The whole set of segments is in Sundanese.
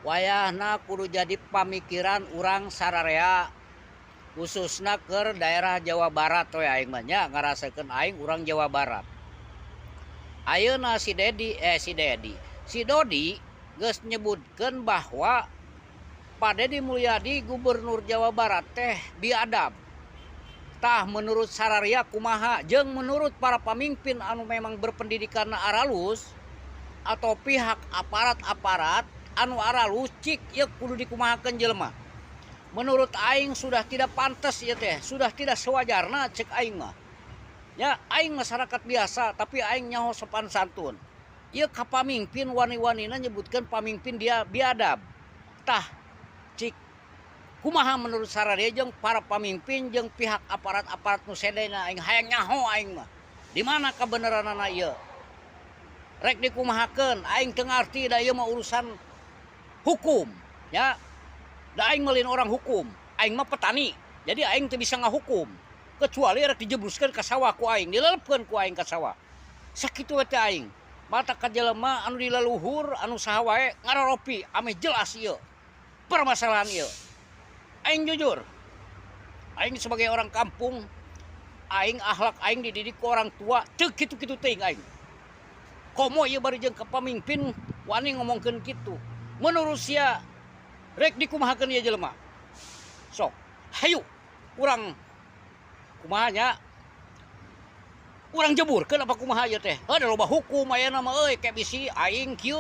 Wayahna kudu jadi pamikiran urang sararea, khususna keur daerah Jawa Barat we aing mah nya, ngarasakeun aing urang Jawa Barat. Ayeuna si Dedi, eh, si Dedi, si Dodi geus nyebutkeun bahwa Pak Dedi Mulyadi, Gubernur Jawa Barat teh biadab. Tah, menurut sararea kumaha jeung menurut para pamimpin anu memang berpendidikan aralus atau pihak aparat-aparat anu aralus, cik ieu kudu dikumahakeun jelema? Menurut aing sudah tidak pantas ieu teh, sudah tidak sewajarna cek aing mah. Ya, aing masyarakat biasa, tapi aing nyaho sopan santun. Ieu ka pamimpin wani-wanina nyebutkeun pamimpin dia biadab. Tah, cik kumaha menurut sararea jeung para pamimpin jeung pihak aparat-aparat nu sedena? Aing hayang nyaho aing mah. Di mana kebenaranana ieu? Rek dikumahakeun? Aing teu ngarti, da ieu mah urusan hukum ya. Da aing mah lain orang hukum, aing mah petani. Jadi aing teu bisa ngahukum kecuali rek dijebloskeun ka sawah ku aing, dilelepkeun ku aing ka sawah. Sakitu we teh aing. Mata ka jelema anu di leluhur, anu saha wae ngaroropi ameh jelas ieu permasalahan ieu. Aing jujur, aing sebagai orang kampung, aing akhlak aing dididik ku orang tua teu kitu-kitu teuing aing. Komo ieu bari jeung ka pamimpin wani ngomongkeun kitu. Menurut sia rek dikumahakeun ieu jelema? Sok, hayu urang kumaha nya? Urang jeburkeun apa kumaha ieu teh? Heuh, da loba hukum ayeuna mah euy, ke bisi aing kieu,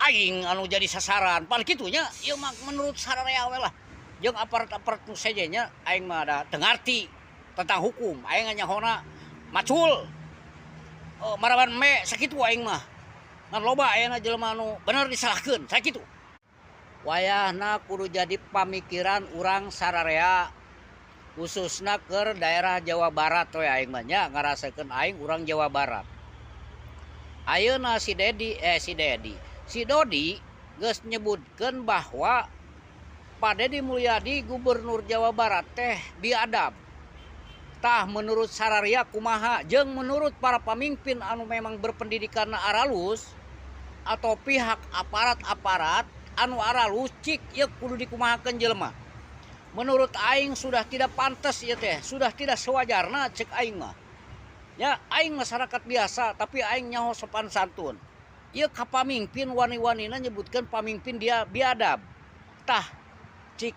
aing anu jadi sasaran. Pan kitu nya, ieu mah menurut sararea we lah. Jeung aparat-aparat nu sejen nya, aing mah da teu ngarti tentang hukum. Aing nyahona macul. Oh, maraban me sakitu aing mah. Ngan loba ayeuna jelema anu bener disalahkeun, sakitu. Wayahna kudu jadi pamikiran urang sararea, khususna keur daerah Jawa Barat we aing mah nya, ngarasakeun aing urang Jawa Barat. Ayeuna si Dedi, eh, si Dedi, si Dodi geus nyebutkeun bahwa Pak Dedi Mulyadi, Gubernur Jawa Barat teh biadab. Tah, menurut sararea kumaha jeung menurut para pamimpin anu memang berpendidikan aralus atau pihak aparat-aparat anu aralus, cik ieu kudu dikumahakeun jelema? Menurut aing sudah tidak pantas ieu teh, sudah tidak sewajarna cek aing mah. Ya, aing masyarakat biasa, tapi aing nyaho sopan santun. Ieu ka pamimpin wani-wanina nyebutkeun pamimpin dia biadab. Tah, cik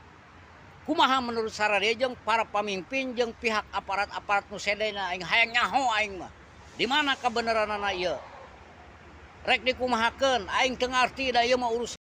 kumaha menurut sararea jeung para pamimpin jeung pihak aparat-aparat nu sedena? Aing hayang nyaho aing mah. Di mana kebenaranana ieu? Rek dikumahakeun? Aing teu ngarti, da ieu mah urusan